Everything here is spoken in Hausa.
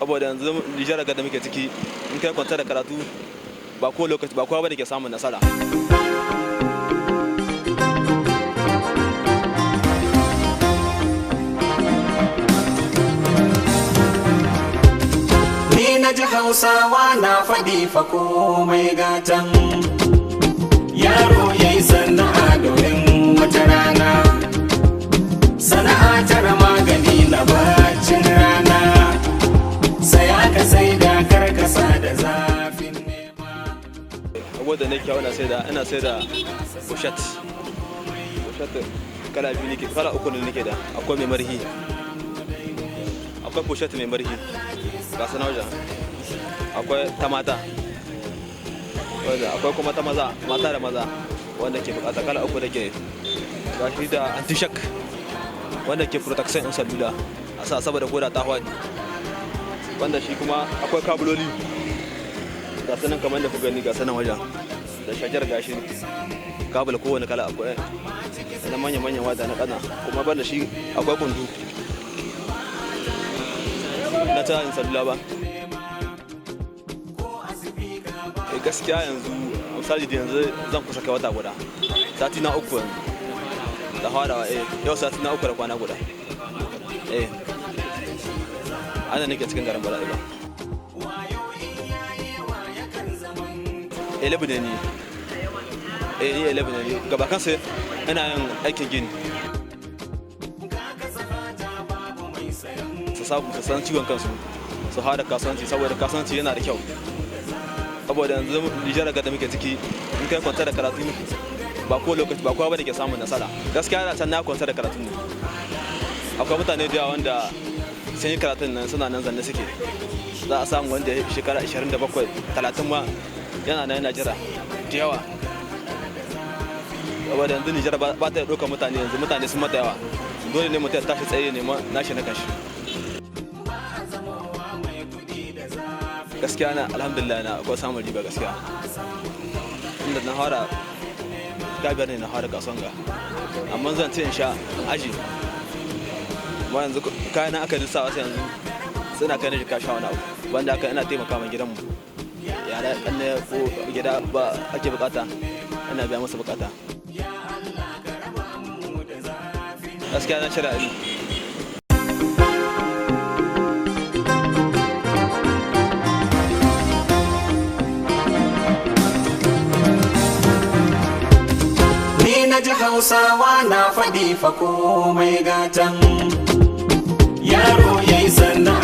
Saboda yanzu Nijar ga da muke ciki, in kai kwanta da karatu ba ko lokaci ba kowa bane ke samun nasara. Ni na ji Hausawa na faɗi fa komai gatan yaro ya yi sana'a domin wata rana, sana'a tara magani na bacin rana, saya ka sai da karkasa da zafin nema. Abubuwan da nake ina sai da pochette. Pochette kala biyu nake, kala uku ne nake da. Akwai mai marhi, akwai pochette mai marhi ga su wajen, akwai ta mata wanda akwai kuma ta maza, mata da maza wanda ke bukata, kala uku nake ga shi, da anti-shock wanda ke protection in salula a sa saboda koda ta hwadi, wanda shi kuma akwai kabuloli ga sanan kamar da ku gani, ga sanan wajen da shajar, gashi kabul kowane kala akwai, na manya-manyan wata na kana, kuma banda shi akwai kundu na ta yin salula ba. Gaskiya yanzu misali da yanzu zan kusa kai wata guda, sati na uku yanzu da farawa. Yau sati na uku da kwana guda. Ana nake cikin garin Bala'i ba 11 ne ni. Ni 11 ne ni gaba kansa, ina yin aikin gini. Su samu su san ciwon kansu, su hada kasuwanci, saboda kasuwanci yana da kyau. Saboda yanzu Nijar ga da muke ciki, in kai kwanta da karatu ba ko lokaci ba kowa bane ke samun nasara. Gaskiya na can na kwanta da karatu ne. Akwai mutane da yawa wanda sun yi karatun nan suna nan zanne suke. Za a samu wanda ya shekara 27, 30 ma yana nan yana jira da yawa. Saboda yanzu Nijar ba ta ɗaukar mutane, yanzu mutane sun mata yawa, dole ne mutum ya tashi tsaye ne nashi na kashi. Gaskiya na alhamdulillah na akwai samun riba gaskiya. Inda na fara 15 ne na fara kasuwan ga, amma zan ce in sha in aji, amma yanzu kayan aka lissa wasu yanzu suna kai na jika sha wani abu, banda haka ina taimaka ma gidanmu, yara kanne ko gida ba ake bukata ina biya masa bukata. Gaskiya na shirya. Ni na ji Hausawa na faɗi fa komai gatan yaro ya yi sana'a.